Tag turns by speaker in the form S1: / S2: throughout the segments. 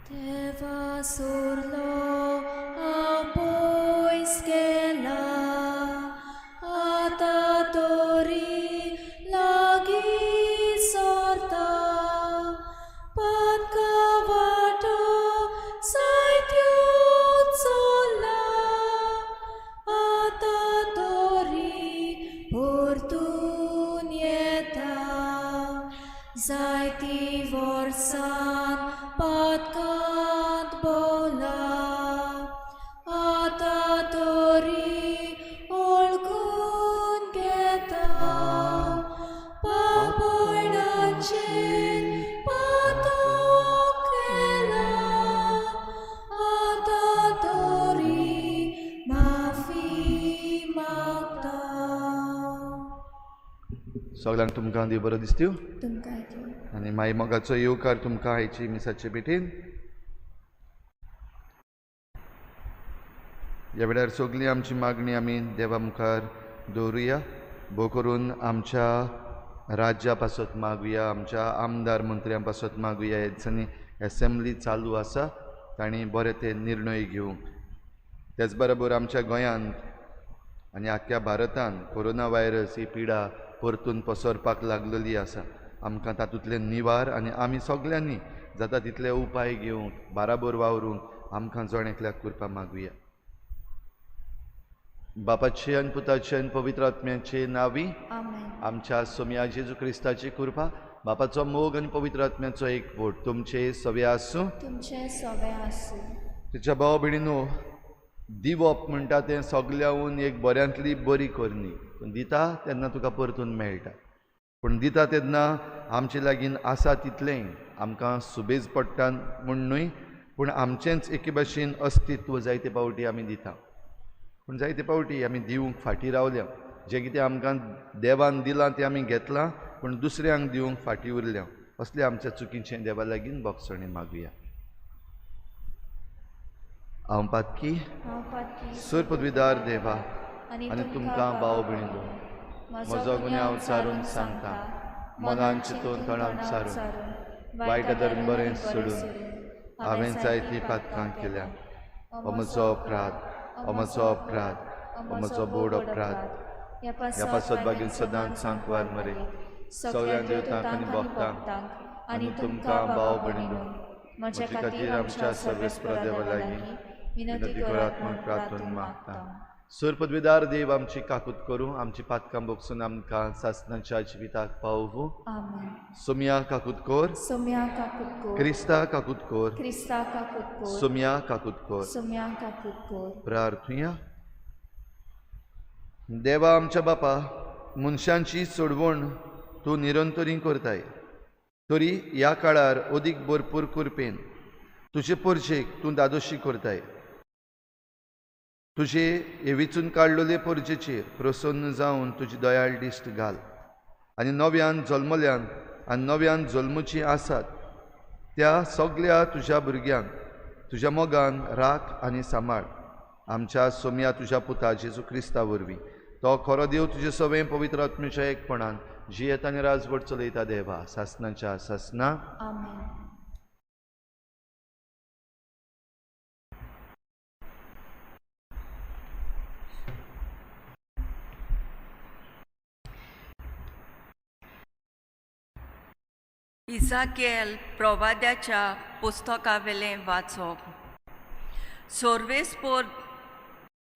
S1: देवा सोरलो हांव पयस गेला, आतां तरी लागीं सरता. पातका वाटो जायत्यो चल्ला, आतां तरी परतून येता. जायतीं वर्सां पातकांत भोंवला, आतां तरी वळखून घेता. पापणाचेर पातक केला, आतां तरी माफी मागता.
S2: सगळ्यांक तुमकां देव बरो दिसत्यो.
S1: तुमकां देव.
S2: आनी माई मोगाचो येवकार तुमकां आयची मिसाचे भेटेन. ह्या वेळार सगळी आमची मागणी आमी देवा मुखार दवरुया. भोव करून आमच्या राज्या पासत मागुया, आमच्या आमदार मंत्र्यां पासत मागुया. ह्या दिसांनी एसेंब्ली चालू आसा, तांणी बरे ते निर्णय घेवंक. तेच बरोबर आमच्या गोंयांत आनी आख्ख्या भारतांत कोरोना व्हायरस ही पिडा परतून पसरपाक लागलेली आसा. आमकां तातूंतले निवार आनी आमी सगल्यांनी जाता तितले उपाय घेवंक, बाराबर वावरूंक आमकां जण एकल्याक कृपा मागुया. बापाचे आनी पुताचे आनी पवित्र आत्म्याचे नांवी
S1: आमेन.
S2: आमच्या सोमया जेजू क्रिस्ताची कृपा, बापाचो मोग आनी पवित्र आत्म्याचो एकवट तुमचे सवे आसूं.
S1: तुमचे सवे आसूं.
S2: तुज्या भाव भयणीनो, दिवप म्हणटा तें सगल्याहून एक बऱ्यांतली बरी करणी. पूण दिता तेन्ना तुका परतून मेळटा. पूण दिता तेन्ना आमचे लागीं आसा तितलें आमकां सुबेज पडटा म्हूण न्हय, पूण आमचेंच एके भाशेन अस्तित्व जायते फावटी आमी दिता. पूण जायते फावटी आमी दिवंक फाटीं रावल्या. जें कितें आमकां देवान दिलां तें आमी घेतलां, पूण दुसऱ्यांक दिवंक फाटीं उरल्या. असलें आमच्या चुकीचें देवा लागीं भोगसणें मागुया. हांव पातकी,
S1: हांव पातकी,
S2: सर पदवीदार देवा, आनी तुमकां भाव भयणीनो, म्हजो गुन्यांव सारून सांगता. मनान चिंतून तणान सारून, वायट धर्म बरें सोडून हांवें जायतीं पातकां केल्या. हो म्हजो अपराध, हो म्हजो अपराध, हो म्हजो बोड अपराध. ह्या पासत बागीन सदांच सांकवार मरे सगळ्या देवतांक आनी भक्तांक आनी तुमकां भाव भयणीनो, म्हजे खातीर आमच्या सर्वेस्परा देवा लागीं विनंती करात म्हूण प्रार्थना मागता. सर पदवीदार देव आमची काकूत करूं, आमची पातकां भोगसून आमकां सासणाच्या जिविताक पावोवं.
S1: आमेन.
S2: सोमया काकूत कर.
S1: सोम्या काकूत कर.
S2: क्रिस्ता काकूत कर.
S1: क्रिस्ता काकूत कर.
S2: सोमया काकूत कर.
S1: सोम्या काकूत कर.
S2: प्रार्थुया. देवा आमच्या बापा, मनशांची सोडवण तूं निरंतरी करताय, तरी ह्या काळार अदीक भरपूर कृपेन तुजे परजेक तूं दादोशी करताय. तुजे हे विचून काडलेले परजेचेर प्रसन्न जावन तुजी दयाळ दिश्ट घाल आनी नव्यान जल्मल्यान आनी नव्यान जल्मुचीं आसात त्या सगल्या तुज्या भुरग्यांक तुज्या मोगान राख आनी सांबाळ. आमच्या सोमया तुज्या पुता जेजू क्रिस्ता वरवीं, तो खरो देव तुजे सवें पवित्र आत्म्याच्या एकपणान जियेता आनी राजवट चलयता देवा सासनाच्या सासना.
S1: आमेन.
S3: इजाकेल प्रवाद्याच्या पुस्तकावेलें वाचप. सर्वेस्पोर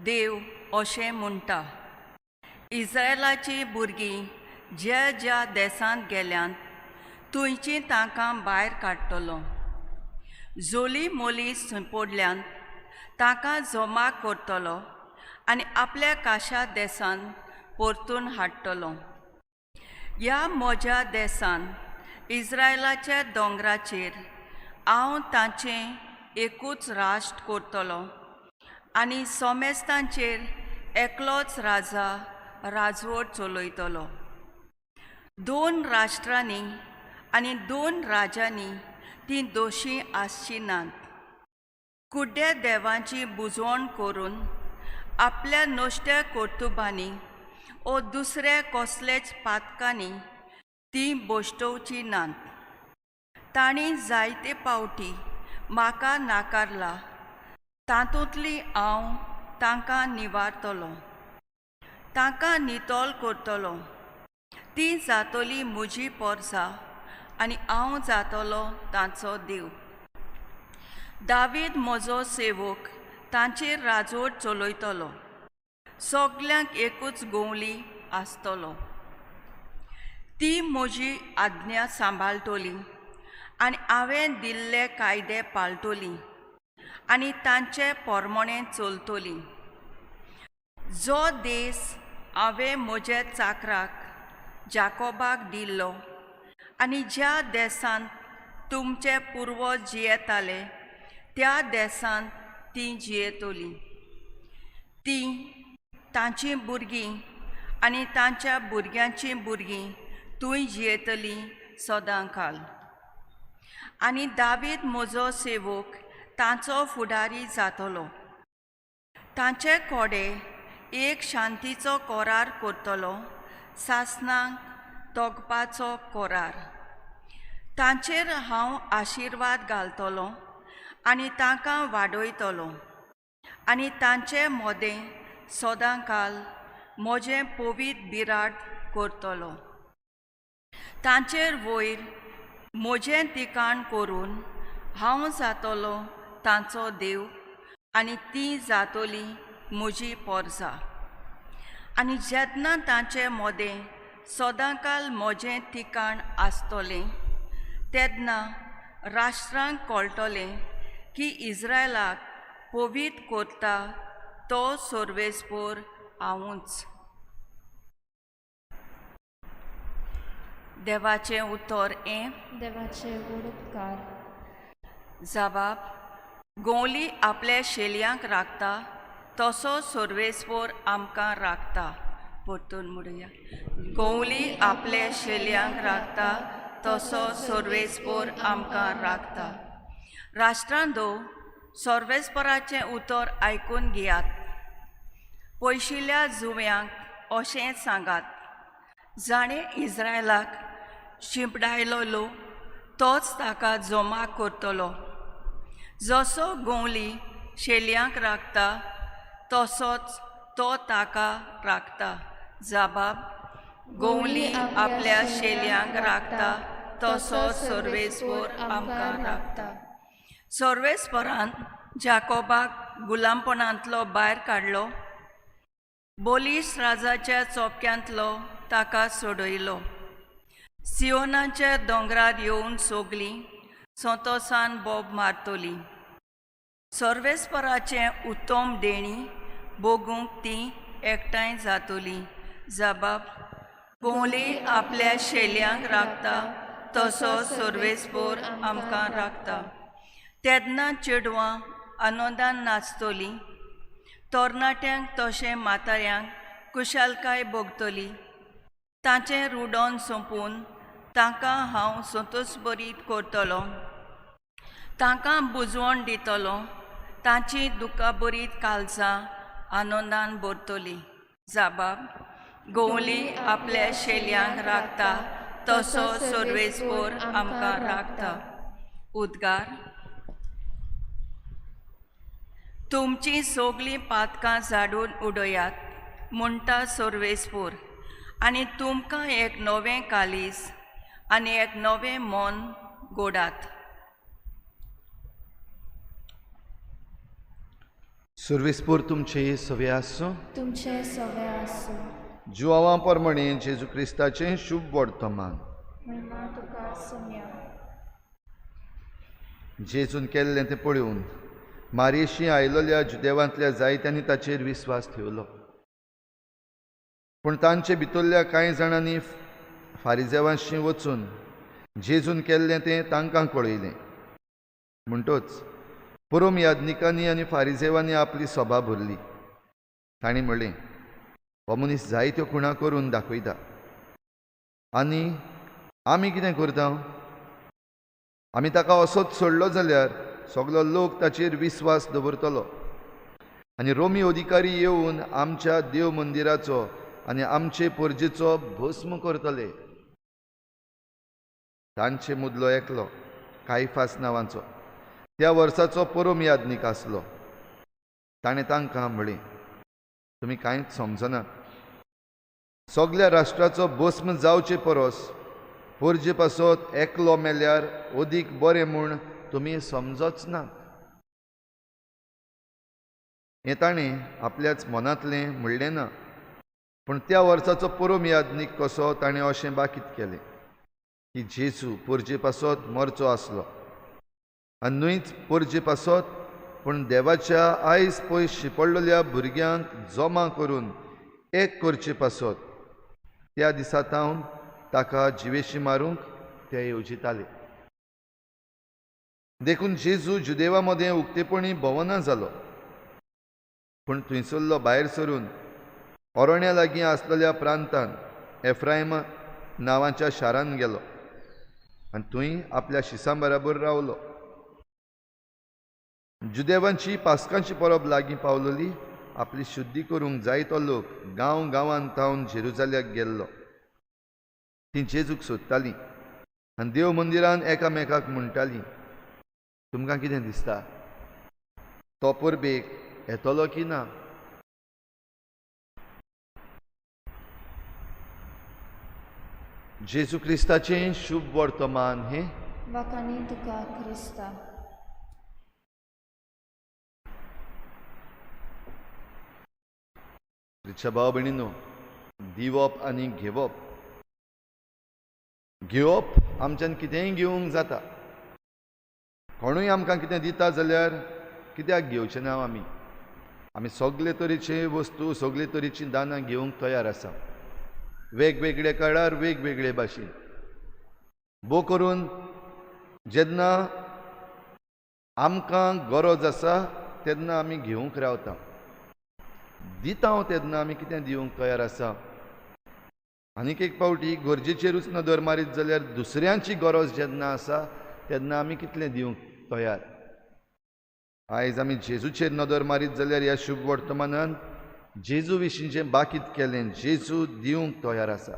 S3: देव अशें म्हणटा, इस्रायलाचीं भुरगीं ज्या ज्या देसांत गेल्यांत थंयचीं तांकां भायर काडटलो. जोली मोली सोंपडल्यान तांकां जमा करतलो आनी आपल्या काशा देसान परतून हाडटलो. ह्या म्हज्या देसान इस्रायलाच्या दोंगराचेर हांव तांचें एकूच राष्ट्र करतलो आनी सोमेस्तांचेर एकलोच राजा राजवट चलयतलो. दोन राष्ट्रांनी आनी दोन राजांनी तीं दोशी आसचीं नात. कुड्ड्या देवांची बुजवण करून आपल्या नश्ट्या कर्तुबांनी ओ दुसऱ्या कसलेच पातकांनी तीं बोश्टोवचीं नात. तांणी जायते पावटी म्हाका नाकारला तातूंतली हांव तांकां निवारतलो, तांकां नितळ करतलो. ती जातली म्हजी पोरसां आनी हांव जातलो तांचो देव. दावीद म्हजो सेवक तांचेर राजवट चलयतलो, सगल्यांक एकूच गोंवली आसतलो. ती म्हजी आज्ञा सांबाळटली आनी हांवें दिल्ले कायदे पाळटली आनी तांचे पोरमोणें चलतली. जो देस हांवें म्हज्या चाकराक जाकोबाक दिल्लो आनी ज्या देसांत तुमचे पुर्वज जियेताले त्या देसांत तीं जियेतलीं. तीं तांचीं भुरगीं आनी तांच्या भुरग्यांचीं भुरगीं थंय जियेतलीं सदां काल. आनी दावीद म्हजो सेवक तांचो फुडारी जातलो. तांचे कोडे एक शांतीचो करार करतलो, सासणाक तोगपाचो करार. तांचेर हांव आशिर्वाद घालतलो आनी तांकां वाडयतलो आनी तांचे मोदें सदां काल म्हजें पवित्र बिराड करतलो. तांचेर वयर म्हजें ठिकाण करून हांव जातलो तांचो देव आनी ती जातली म्हजी पोरसां. आनी जेन्ना तांचे मोदें सदांकाल म्हजें ठिकाण आसतलें तेन्ना राष्ट्रांक कळटलें की इस्रायलाक पवित्र करता तो सर्वेस्पर हांवूच. देवाचें उतर हें.
S1: देवाचे व्हड उपकार.
S3: जबाब. गोंवली आपल्या शेलयांक राखता तसो सर्वेस्पर आमकां राखता. परतून म्हणुया. गोंवली आपल्या शेलयांक राखता तसो सर्वेस्पर आमकां राखता. राष्ट्रांदो सर्वेस्पराचें उतर आयकून घेयात. पयशिल्ल्या जुंव्यांक अशें सांगात, जाणें इस्रायलाक शिंपडायलो तोच ताका जमा करतलो. जसो गोंवली शेलयांक राखता तसोच तो ताका राखता. जबाब. गोंवली आपल्या शेलयांक राखता तसो सर्वेस्पर आमकां राखता. सर्वेस्परान जाकोबाक गुलामपणांतलो भायर काडलो, बोलीस राजाच्या चोपक्यांतलो ताका सोडयलो. सियोनाच्या दोंगरार येवन सोगलीं संतोसान बोब मारतली. सर्वेस्पराचें उत्तम देणी भोगूंक तीं एकठांय जातलीं. जबाब. गोंवली आपल्या शेलयांक राखता तसो सर्वेस्पर आमकां राखता. तेन्ना चेडवां आनंदान नाचतलीं, तरणाट्यांक तशें म्हाताऱ्यांक कुशालकाय भोगतली. तांचें रुडोन सोंपून तांकां हांव संतोशभरीत करतलो, तांकां बुजवण दितलो. तांची दुखाभरीत काळजां आनंदान भरतली. जबाब. गोंवली आपल्या शेलयांक राखता तसो सर्वेस्पर आमकां राखता. उद्गार. तुमचीं सगलीं पातकां झाडून उडयात म्हणटा सर्वेस्पर, आनी तुमकां एक नवें कालीस आनी एक नवें मन गोडात.
S2: सर्वेस्पर तुमचे सवे आसूं.
S1: तुमचे सवे आसूं.
S2: जुआंवा प्रमाणे जेजू क्रिस्ताचें शुभ वर्तमान.
S1: महिमा तुका सोम्या.
S2: जेजून केल्लें तें पळोवन मारयेशी आयलोल्या जुदेवांतल्या जायत्यांनी ताचेर विस्वास ठेवलो. पूण तांचे भितरल्या कांय जाणांनी फारिजेवांशी वचून जेजून केल्लें तें तांकां कळयलें. म्हणटच पुरोम याज्ञिकांनी आनी फारिजेवांनी आपली सभा भरली. तांणी म्हणलें, हो मनीस जायत्यो खुणा करून दाखयता आनी आमी कितें करता? आमी ताका असोच सोडलो जाल्यार सगलो लोक ताचेर विस्वास दवरतलो आनी रोमी अधिकारी येवन आमच्या देव मंदिराचो आनी आमचे परजेचो भस्म करतले. तांचे मुदलो एकलो कायफास नांवाचो त्या वर्साचो परम याज्ञीक आसलो. ताणें तांकां म्हळें, तुमी कांयच समजनात. सगल्या राष्ट्राचो भस्म जावचे परस पोरजे पासत एकलो मेल्यार अदीक बरें म्हूण तुमी समजच ना. हें ताणें आपल्याच मनांतलें म्हणलें ना, पूण त्या वर्साचो परम याज्ञीक कसो ताणें अशें बाकीत केलें की जेजू पोरजे पासत मरचो आसलो, आनी न्हूच पोरजे पासत पूण देवाच्या आयज पयस शिंपडलेल्या भुरग्यांक जमा करून एक करचे पासत त्या दिसा तावन ताका जिवेशी मारूंक ते येवजिताले. देखून जेजू जुदेवा मदें उक्तेपणी भोंवना जालो, पूण थंयसरलो भायर सरून ओरण्या लागीं आसलेल्या प्रांतान एफ्रायम नांवाच्या शारान गेलो आनी थंय आपल्या शिसां बराबर रावलो. जुदेवांची पास्कांची परब लागीं पावलोली. आपली शुद्धी करूंक जायतो लोक गांव गांवान थावन जेरुजाल्याक गेल्लो. तीं जेजूक सोदतालीं आनी देव मंदिरान एकामेकाक म्हणटालीं, तुमकां कितें दिसता, तो परबेक येतलो की ना? जेजू क्रिस्ताचें शुभ वर्तमान हें.
S1: वाखाणी तुका क्रिस्ता.
S2: रिक्षा भाव भयणीनो, दिवप आनी घेवप. घेवप आमच्यान कितेंय घेवंक जाता. कोणूय आमकां कितें दिता जाल्यार कित्याक घेवचें ना आमी? आमी सगळे तरेचे वस्तू, सगळे तरेचीं दानां घेवंक तयार आसा, वेगवेगळे काळार वेगवेगळे भाशेन. भोव करून जेन्ना आमकां गरज आसा तेन्ना आमी घेवंक रावता. दिता तेन्ना आमी कितें दिवंक तयार आसा. आनीक एक पावटी गरजेचेरूच नदर मारीत जाल्यार दुसऱ्यांची गरज जेन्ना आसा तेन्ना आमी कितलें दिवंक तयार. आयज आमी जेजूचेर नदर मारीत जाल्यार ह्या शुभ वर्तमानान जेजू विशीं जें बाकीत केलें, जेजू दिवंक तयार आसा.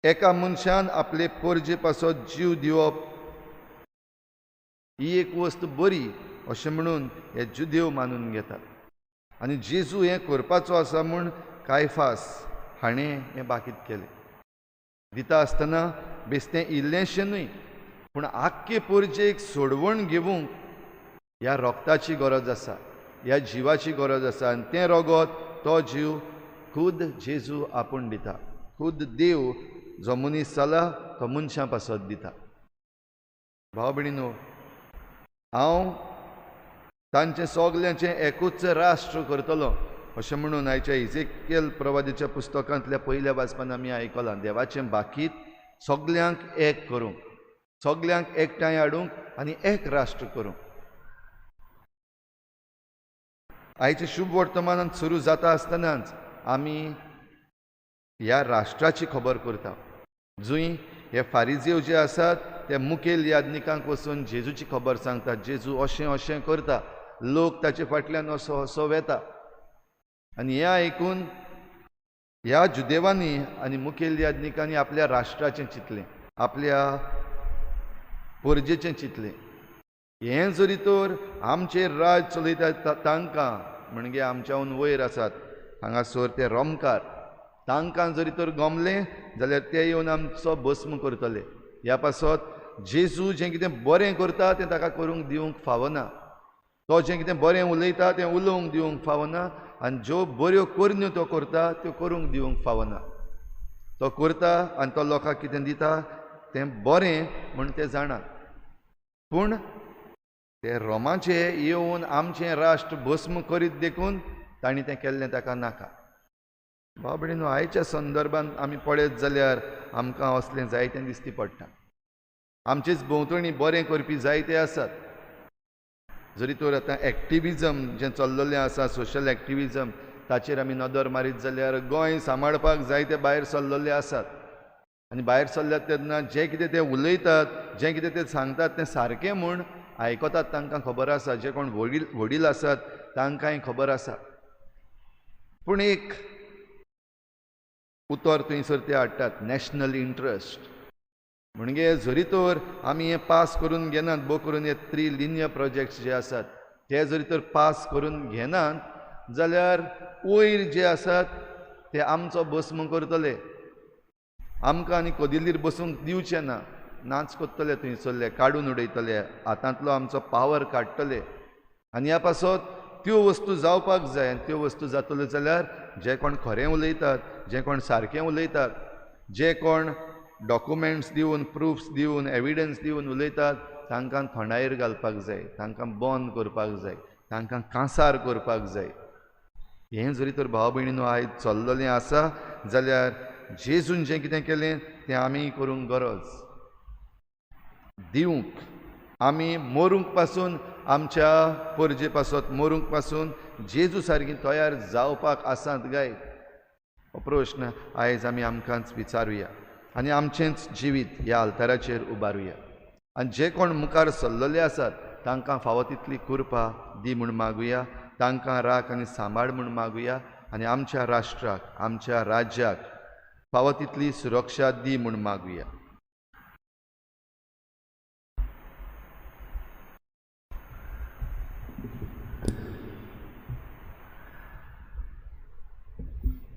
S2: एका मनशान आपले पोरजे पासत जीव दिवप ही एक वस्त बरी अशें म्हणून हे जुदेव मानून घेतात आनी जेजू हें करपाचो आसा म्हूण कायफास हाणें हें बाकीत केलें. दिता आसतना बेस्तें इल्लेंशें न्हय, पूण आख्खे पोरजेक सोडवण घेवंक ह्या रोगताची गरज आसा, ह्या जिवाची गरज आसा. आनी तें रोगत, तो जीव खुद जेजू आपूण दिता. खुद देव जो मनीस जाला तो मनशां पासत दिता. भाव भयणीनो, हांव तांचें सगल्यांचें एकूच राष्ट्र करतलो अशें म्हणून आयच्या इजेकेल प्रवादीच्या पुस्तकांतल्या पयल्या वाचपान आमी आयकलां. देवाचें बाकीत सगल्यांक एक करूंक, सगल्यांक एकठांय हाडूंक आनी एक राष्ट्र करूंक. आयचें शुभ वर्तमानान सुरू जाता आसतनाच आमी ह्या राष्ट्राची खबर करता. जंय हे फारिजेव जे आसात ते मुखेल याज्ञिकांक वचून जेजूची खबर सांगतात. जेजू अशें अशें करता, लोक ताचे फाटल्यान असो असो वेता. आनी हें आयकून ह्या जुदेवांनी आनी मुखेल याज्ञिकांनी आपल्या राष्ट्राचें चिंतलें, आपल्या परजेचें चिंतलें. हें जरी तर आमचेर राज चलयता तांकां, म्हणजे आमच्याहून वयर आसात हांगासर ते रोमकार, तांकां जरी तर गमलें जाल्यार ते येवन आमचो भस्म करतले. ह्या पासत जेजू जें कितें बरें करता तें ताका करूंक दिवंक फावना, तो जें कितें बरें उलयता तें उलोवंक दिवंक फावना, आनी ज्यो बऱ्यो करण्यो तो करता त्यो करूंक दिवंक फावना. तो करता आनी तो लोकांक कितें दिता तें बरें म्हूण ते जाणात, पूण ते रोमाचे येवन आमचें राष्ट्र भस्म करीत देखून तांणी तें केल्लें ताका नाका. भाव भयणीनो, आयच्या संदर्भान आमी पळयत जाल्यार आमकां असलें जायतें दिसती पडटा. आमचेच भोंवतणी बरें करपी जायते आसात. जरी तर आतां एक्टिविजम जें चल्लेलें आसा, सोशल एक्टिविजम, ताचेर आमी नदर मारीत जाल्यार गोंय सांबाळपाक जायते भायर सरलेले आसात. आनी भायर सरल्यात तेन्ना जें कितें ते उलयतात, जें कितें ते सांगतात तें सारकें म्हूण आयकतात, तांकां खबर आसा. जे कोण वडील आसात तांकांय खबर आसा. पूण एक उतर थंयसर ते हाडटात, नॅशनल इंट्रस्ट. म्हणजे जरी तर आमी हें पास करून घेनात, बो करून हे 3 लिनियर प्रोजेक्ट्स जे आसात ते जरी तर पास करून घेनात जाल्यार वयर जे आसात ते आमचो भस्म करतले, आमकां आनी कदिलीर बसूंक दिवचे ना, नाच करतले, थंयसरले काडून उडयतले, हातांतलो आमचो पावर काडटले. आनी ह्या पासत त्यो वस्तू जावपाक जाय. आनी त्यो वस्तू जातल्यो जाल्यार जे कोण खरें उलयतात, जे कोण सारकें उलयतात, जे कोण डॉक्युमेंट्स दिवन, प्रुफ्स दिवन, एविडन्स दिवन उलयतात तांकां थोंडायर घालपाक जाय, तांकां बंद करपाक जाय, तांकां कांसार करपाक जाय. हें जरी तर भाव भयणीनो आयज चल्ललें आसा जाल्यार जेजून जें कितें केलें तें आमी करूंक गरज दिवंक. आमी मरूंक पासून, आमच्या परजे पासत मरूंक पासून जेजू सारकी तयार जावपाक आसात काय? हो प्रश्न आयज आमी आमकांच विचारुया आनी आमचेंच जिवीत ह्या आल्ताराचेर उबारुया. आनी जे कोण मुखार सरलेले आसात तांकां फावो तितली कृपा दी म्हूण मागुया, तांकां राख आनी सांबाळ म्हूण मागुया आनी आमच्या राष्ट्राक, आमच्या राज्याक फावो तितली सुरक्षा दी म्हूण मागुया.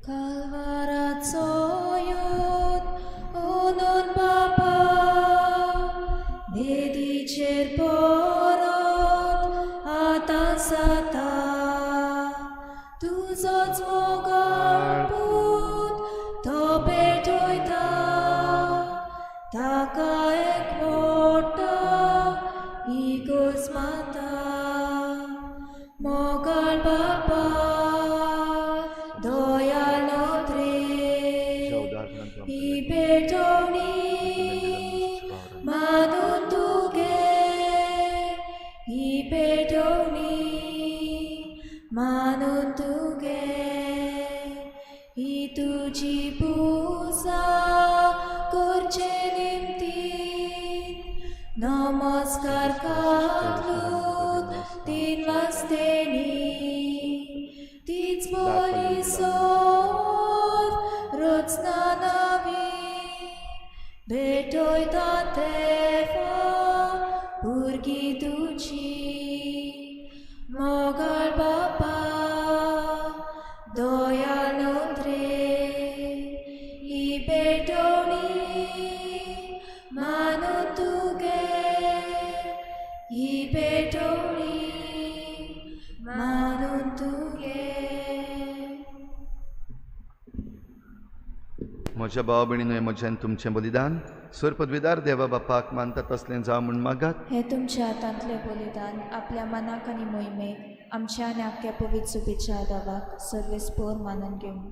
S1: कालवाराचो योत ओनून बापा वेदीचेर परत आतां जाता, तुजोच मोगाळ पूत तो पेटयता, ताका एक मोठो इगोर्ज माता. मोगाळ बापा ही पेटोवणी मानून तुगे, ही पेटोवणी मानून तुगे, ही तुजी पुजा करचे निमतीन नमस्कार कातलूत 3 वाजतेनी, तीच बोली सोर रचना नवी भेटयता तेफा भुरगीं तुजी. मोगाळ बापा दयाळू रे, ही पेटोवणी मानून तुगे, ही पेटोवणी मानून तुगे.
S2: म्हज्या भाव भयणीनो, म्हजें तुमचें बलिदान सर पदवीदार देवा बापाक मानता तसलें जावं म्हूण मागात.
S1: हें तुमच्या हातांतलें बलिदान आपल्या मनाक आनी मोहिमेक आमच्या आनी आख्या पवित्र सुबेच्या दावाक सर्वेस्पोर मानून घेवं.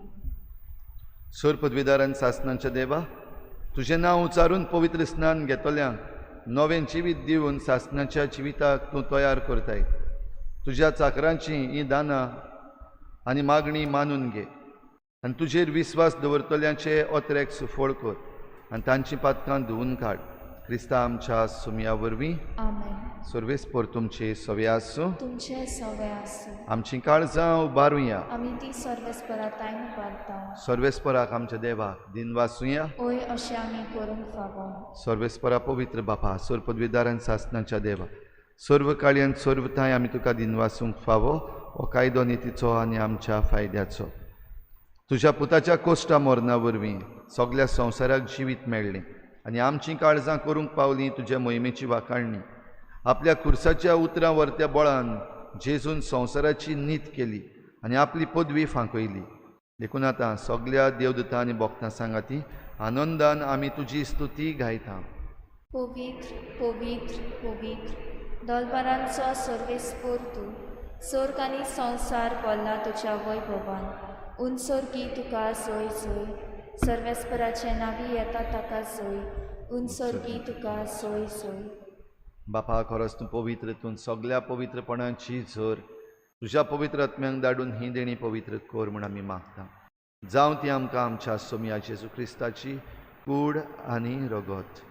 S2: सर पदवीदारान सासनाच्या देवा, तुजें नांव उचारून पवित्र स्नान घेतल्यांक नवें जिवीत दिवन सासनाच्या जिविताक तूं तयार करताय. तुज्या चाकरांची ही दानां आनी मागणी मानून घे आनी तुजेर विस्वास दवरतल्यांचे अत्रेक सुफळ कर आनी तांची पातकां धुवून काड. क्रिस्ता आमच्या सुमया वरवीं.
S1: आमेन.
S2: सर्वेस्पोर तुमचे सवे आसूं.
S1: तुमचे सवे आसूं.
S2: आमची काळजां उबारुया.
S1: आमी ती सर्वेस्परा तायन उबारता.
S2: सर्वेस्पराक आमच्या देवाक दिनवासुया.
S1: ओय अशें आमी करूंक फावो.
S2: सर्वेस्परा पवित्र बापा, सर्व पदवीदार आनी सासनाच्या देवा, सर्व काळी आनी सर्व थांय आमी तुका दिनवासूंक फावो. हो कायदो नितीचो आनी आमच्या फायद्याचो. तुज्या पुताच्या कोश्टा मरणा वरवीं सगल्या संवसाराक जिवीत मेळ्ळें आनी आमचीं काळजां करूंक पावलीं तुज्या मोहिमेची वाखाणणी. आपल्या खुर्साच्या उतरां वरत्या बळान जेजून संवसाराची नीत केली आनी आपली पदवी फांकयली. देखून आतां सगल्या देवदूतां आनी भक्तां सांगाती आनंदान आमी तुजी स्तुती गायता.
S1: पवित्र पवित्र पवित्र दलबारांचो सर्वेस्पोर तूं, स्वर्ग आनी संवसार भरला तुज्या वैभवान. उनसोर्गी तुका सोय सोय, सर्वेस्पराचे नावी येता ताका सोय, उनसोर्गी तुका सोय सोय.
S2: बापा, खरोच तूं पवित्र, तूं सगल्या पवित्रपणाची झर. तुज्या पवित्र आत्म्यांक धाडून ही देणी पवित्र कर म्हूण आमी मागता. जावं ती आमकां आमच्या सोमया जेजू क्रिस्ताची कूड आनी रगत.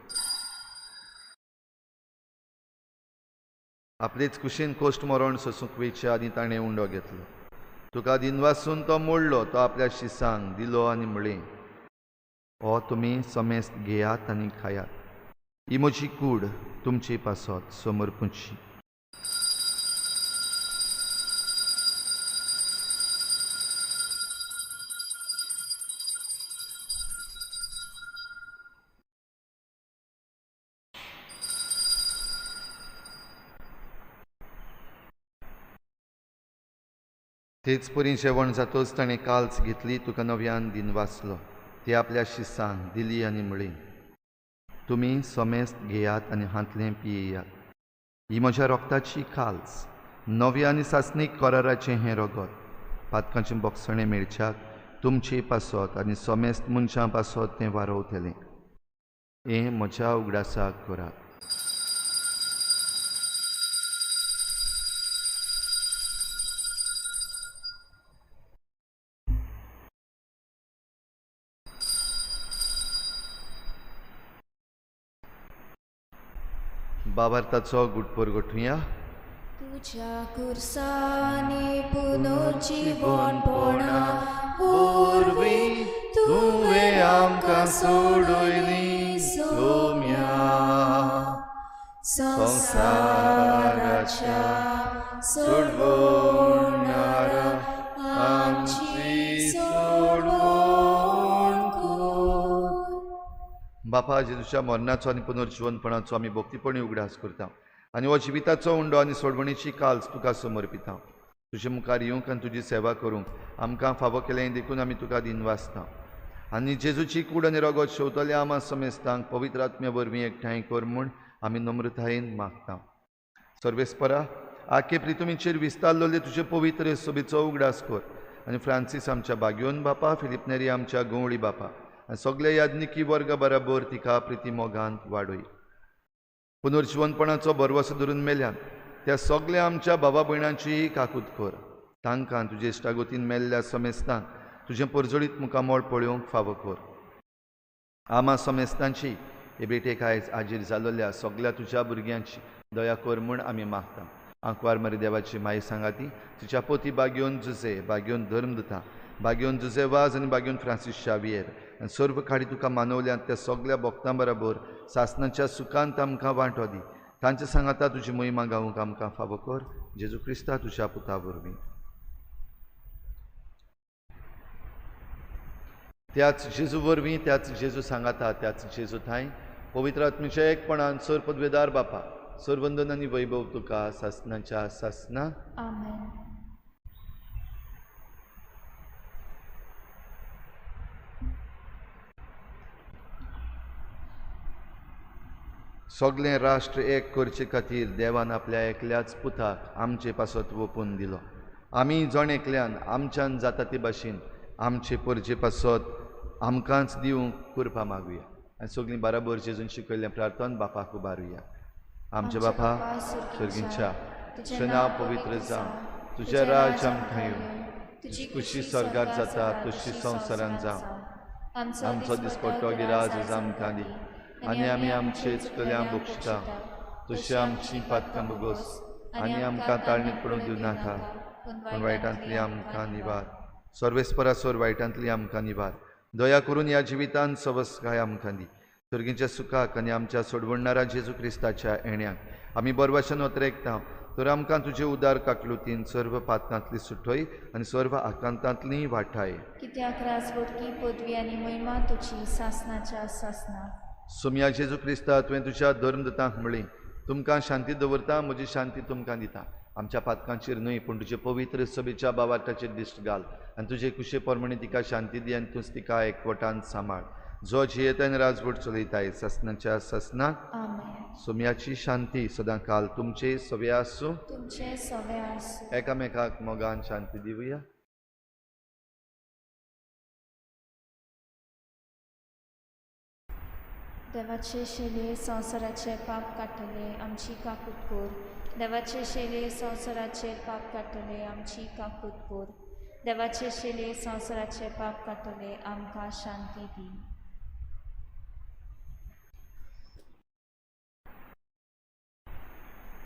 S2: आपलेच कुशीन कोश्ट मरण सोसूंक वयच्या आनी ताणें उंडो घेतलो. तुका दिनवासून तो मोडलो, तो आपल्या शिसांक दिलो आनी म्हणलें, हो तुमी समेस्त घेयात आनी खायात. ही म्हजी कूड तुमचे पासत समर्पूची. तेच परी जेवण जातोच ताणें काल्स घेतली, तुका नव्यान दिन वाचलो, ती आपल्या शिसांक दिली आनी म्हळी, तुमी समेस्त घेयात आनी हांतलें पियेयात. ही म्हज्या रोगताची काल्स, नव्या आनी सासणीक कराराचें हें रगत, पातकांचें बोगसणें मेळच्याक तुमचे पासत आनी समेस्त मनशां पासत तें वारोवतलें. हें म्हज्या उगडासाक करात. बाबार्थाचो गुटपोर गोठुया.
S1: तुझ्या कुर्साने पुनर्जीवनपणा वरवीं
S2: तुवें आमकां सोडयली सोम्या,
S1: संवसाराच्या
S2: सोडवणारा आमची सोडवण कर. बापा, जेजूच्या मरणाचो आनी पुनर्जिवनपणाचो आमी भक्तीपणी उगडास करता आनी हो जिविताचो उंडो आनी सोडवणीची काल्स तुका समर्पिता. तुजे मुखार येवंक आनी तुजी सेवा करूंक आमकां फावो केलें देखून आमी तुका दिनवासता. आनी जेजूची कूड आनी रगत शेवतल्या आमा समेस्तांक पवित्र आत्म्या वरवीं एकठांय कर म्हूण आमी नम्रतायेन मागता. सर्वेस्परा, आखे प्रितुमीचेर विस्तारलेले तुजे पवित्र सोबीचो उगडास कर आनी फ्रांसीस आमच्या बाग्योन बापा, फिलीप नेरी आमच्या गंवळी बापा आनी सगळे याज्ञिकी वर्गा बराबर तिका प्रिती मोगान वाडय. पुनर्जिवनपणाचो भरवसो धरून मेल्यान त्या सगळ्या आमच्या भावा भयणांची काकूत कर. तांकां तुजे इश्टागोतीन मेल्ल्या समेस्तांक तुजें परजळीत मुखामळ पळोवंक फावो कर. आमा समेस्तांची हे भेटेक आयज हाजीर जाल्ल्या सगळ्या तुज्या भुरग्यांची दया कर म्हूण आमी मागता. आंकवार मारी देवाची माई सांगाती, तिच्या पोती बागयोन जुजे, बागयोन धर्म दिता, बागयोन जुजे वाज आनी बागयोन फ्रांसीस शावियर आनी सर्व खाडी तुका मानवल्यात त्या सगळ्या भक्तां बराबर सासणाच्या सुखांत आमकां वांटो दी. तांचे सांगाता तुजी महिमा गावंक आमकां फावो कर. जेजू क्रिस्ता तुज्या पुता वरवीं. त्याच जेजू वरवीं, त्याच जेजू सांगाता, त्याच जेजू थांय पवित्र आत्म्याच्या एकपणान सर पदवेदार बापा, सरवंदन आनी वैभव तुका सासणाच्या सासना.
S1: आमेन.
S2: सगळें राष्ट्र एक करचे खातीर देवान आपल्या एकल्याच पुताक आमचे पासत ओंपून दिलो. आमी जण एकल्यान आमच्यान जाता ते भाशेन आमचे परजे पासत आमकांच दिवंक कृपा मागुया आनी सगळीं बराबर जेजून शिकयल्लें प्रार्थन बापाक उबारुया. आमच्या बापा सर्गींच्या, तुजें नांव पवित्र जावं, तुजें राज्य आमकां येवं, तुजी खुशी स्वर्गार जाता तशी संवसारांत जावं. आमचो दिसपट्टो गिराज आमकां दी आनी आमी आमचे चुकल्या बक्षिता तशी आमची पातकां भोगोस आनी आमकां ताळणीत पडूंक दिवं नाका, पूण वायटांतली आमकां निवार. सर्वेस्परा सोर वायटांतली आमकां निवार. दया करून ह्या जिवितान सवसकाय आमकां दी. सर्गीच्या सुखाक आनी आमच्या सोडवणणारा जेजू क्रिस्ताच्या येण्याक आमी बरवाशन ओतरेकता तर आमकां तुजे उदार काकलुतीन सर्व पातकांतली सुटय आनी सर्व आकांतांतली वाठाय.
S1: कित्याक राजवटकी पदवी आनी महिमा तुजी सासणाच्या सासना.
S2: सोम्या जेजू क्रिस्ता, तुवें तुज्या धर्मदूतांक म्हळी, तुमकां शांती दवरता, म्हजी शांती तुमकां दिता. आमच्या पातकांचेर न्हय पूण तुजे पवित्र सभेच्या बावाटाचेर दिश्ट घाल आनी तुजे कुशे प्रमाणे तिका शांती दी आनी तूंच तिका एकवटान सांबाळ, जो जियेता आनी राजवट चलयताय सासणाच्या सासना.
S1: आमेन.
S2: सोम्याची शांती सदां काल तुमचे सवे आसूं,
S1: तुमचे सवे आसूं.
S2: एकामेकाक मोगान शांती दिवया.
S1: देवाचे शेले संवसाराचे पाप काडटले आमची काकूत कर. देवाचे शेले संवसाराचे पाप काडटले आमची काकूत कर. देवाचे शेले संवसाराचे पाप काडटले आमकां शांती दी.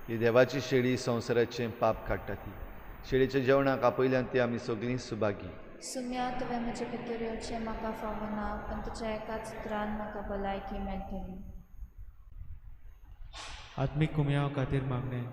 S2: ही देवाची शेळी संवसाराचें पाप काडटा ती शेळीच्या जेवणाक आपयल्यान ती आमी सगळीं सुभागी.
S1: सुम्या, तुवें म्हजे भितर येवचें म्हाका फावना, पूण तुज्या एकाच उतरान म्हाका भलायकी मेळटली.
S4: आत्मीक कुमयाव खातीर मागणें.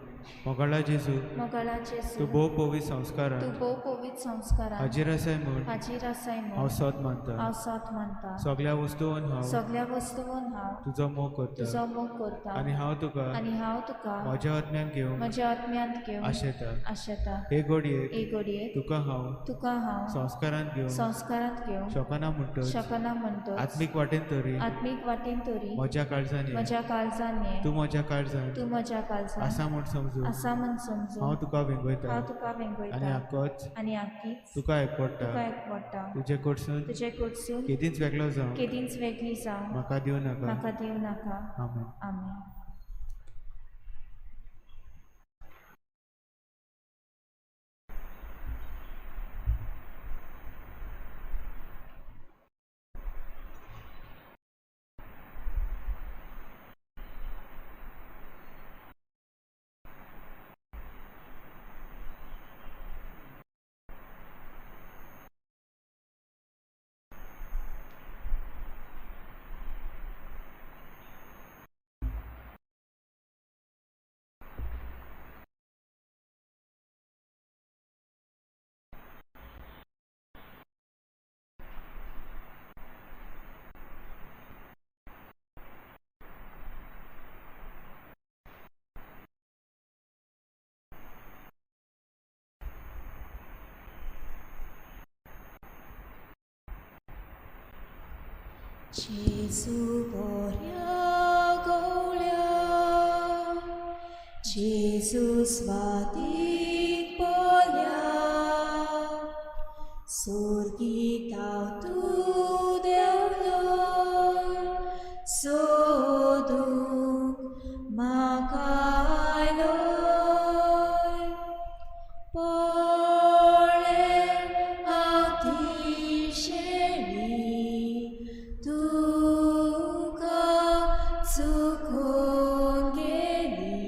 S4: मोगाळा जेजू,
S1: मोगाळा जेजू,
S4: तूं भोव पवित्र संस्कारान
S1: तूं भोव पवित्र संस्कारान
S4: हाजीर आसाय म्हूण
S1: हाजीर आसाय म्हूण
S4: हांव सोद मानता.
S1: हांव सोद मानता.
S4: सगळ्या वस्तून हांव
S1: सगळ्या वस्तून हांव
S4: तुजो मोग करता
S1: तुजो मोग करता
S4: आनी हांव तुका
S1: आनी हांव तुका
S4: म्हज्या आत्म्यान घेवंक
S1: म्हज्या आत्म्यांत घेवंक
S4: आशेता.
S1: आशेता.
S4: हे घडयेक
S1: हे घडयेक
S4: तुका हांव
S1: तुका हांव
S4: संस्कारांत घेवंक
S1: संस्कारांत घेवंक
S4: शकना म्हणटच
S1: शकना म्हणटच
S4: आत्मीक वाटेन तरी
S1: आत्मीक वाटेन तरी
S4: म्हज्या काळजान ये.
S1: म्हज्या काळजान ये.
S4: तूं म्हज्या काळजान
S1: तूं म्हज्या काळजान
S4: आसा म्हूण समजून
S1: आसा म्हूण समजून
S4: हांव तुका वेंगयता
S1: हांव तुका वेंगयता
S4: आनी आकोच
S1: आनी आकीच
S4: तुका एकवडटा.
S1: तुका एकवडटा.
S4: तुजे कडसून
S1: तुजे कडसून
S4: केदींच वेगळो जावं
S1: केदींच वेगळी जावं
S4: म्हाका दिवं नाका.
S1: म्हाका दिवं नाका.
S4: आमेन.
S1: आमेन. जेजू बऱ्या गवळ्या, जेजू स्वातीक बोल्या, सोर्गीताव तूं देंवलो सोदूंक म्हाका आयलोय. पळय हांव तिशेळी तुका चुकोन गेली,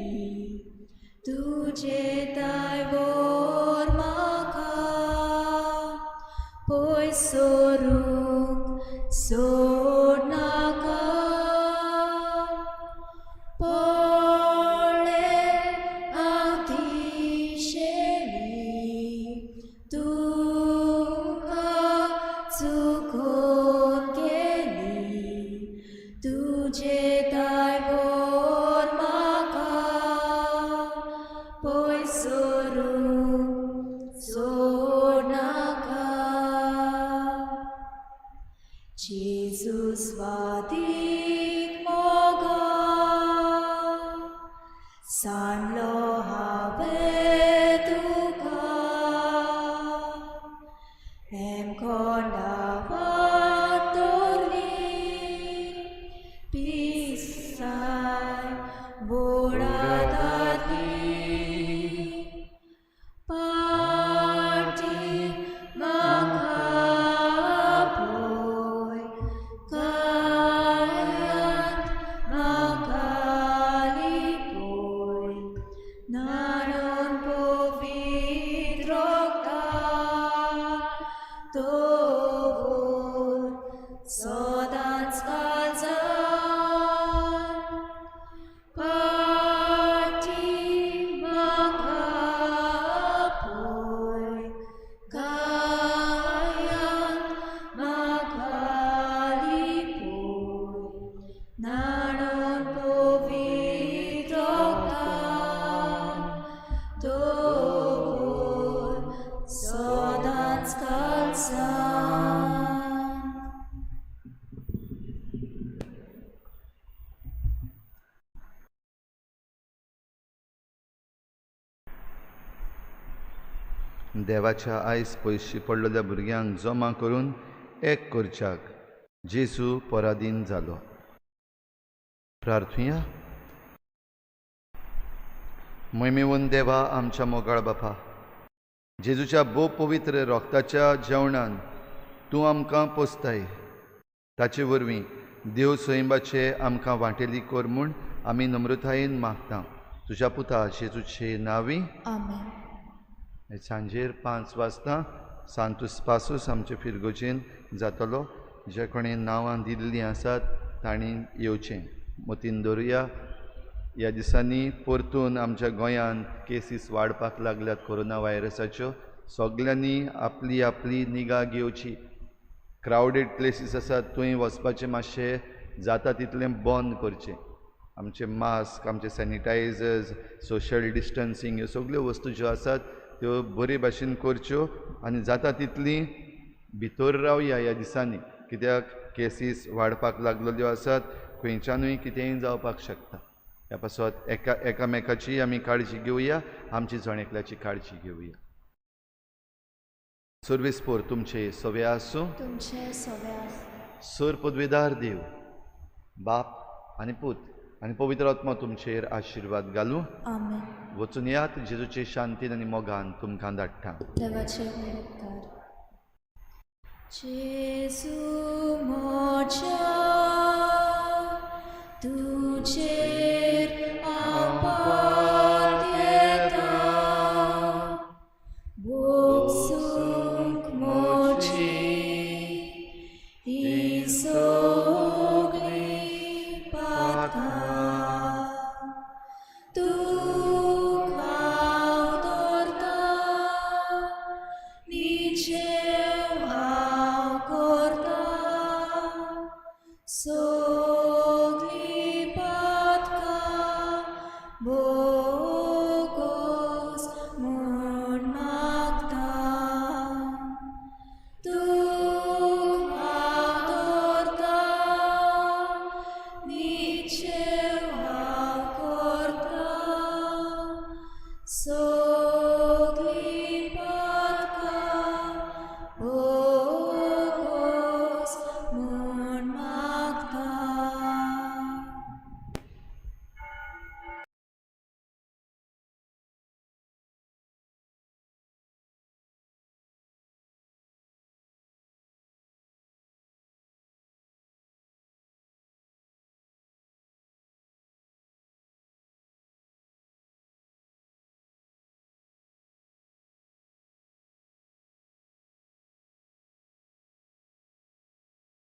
S1: तुजे दायवर म्हाका पयस सरूंक सोडनाका. पळय हांव तिशेळी तुका चुकोन गेली, तुजे दायवर म्हाका पयस सरूंक सोडनाका. जेजू स्वातीक मोगा सांडलो हांवें तुका, हेमकोंडा वाट दवरली पिसाय बोडातातली. पाटी म्हाका पळय कायांत म्हाका लिपय, न्हाणोवन पवित्र रगतान दवर सदांच काळजान. पाटी म्हाका पळय कायांत म्हाका लिपय, न्हाणोवन पवित्र रगतान दवर सदांच काळजान.
S2: देवाच्या आयज पयशी पडलेल्या भुरग्यांक जमा करून एक करच्याक जेजू पराधीन जालो. प्रार्थुया. महिमेवन देवा आमच्या मोगाळ बापा, जेजूच्या भोव पवित्र रोगताच्या जेवणान तूं आमकां पोसताय. ताचे वरवीं देव सैंबाचे आमकां वांटेली कर म्हूण आमी नम्रतायेन मागता. तुज्या पुता जेजूचे नांवी
S1: आमेन.
S2: सांजेर 5 वाजता सांतूस पासूस आमचे फिरगोजेन जातलो. जे कोणें नांवां दिल्लीं आसात तांणी येवचें. मतीन दवरुया. ह्या दिसांनी परतून आमच्या गोंयांत केसीस वाडपाक लागल्यात कोरोना व्हायरसाच्यो. सगल्यांनी आपली आपली निगा घेवची. क्रावडेड प्लेसीस आसात थंय वचपाचें मातशें जाता तितलें बंद करचें. आमचे मास्क, आमचे सॅनिटायझर्स, सोशल डिस्टन्सींग ह्यो सगल्यो वस्तू ज्यो आसात त्यो बरे भाशेन करच्यो आनी जाता तितली भितर रावया ह्या दिसांनी, कित्याक केसीस वाडपाक लागलेल्यो आसात. खंयच्यानूय कितेंय जावपाक शकता. ह्या पासत एकामेकाची आमी काळजी घेवया, आमची जण एकल्याची काळजी घेवया. सर्वेस्पोर तुमचे सवे आसूं.
S1: तुमचे सवे आसूं.
S2: सर पदवेदार देव बाप आनी पूत आनी पवित्र आत्मा तुमचेर आशिर्वाद घालूं.
S1: आमेन.
S2: वचून यात जेजूचे शांतीन आनी मोगान तुमकां धाडटा.
S1: देवाचे व्हड उपकार. जेजू म्हज्या तुजेर हांव पातयेता, भोगसूंक म्हजी ही सगळीं पातकां. तुका हांव दवरतां, निजेव हांव करतां.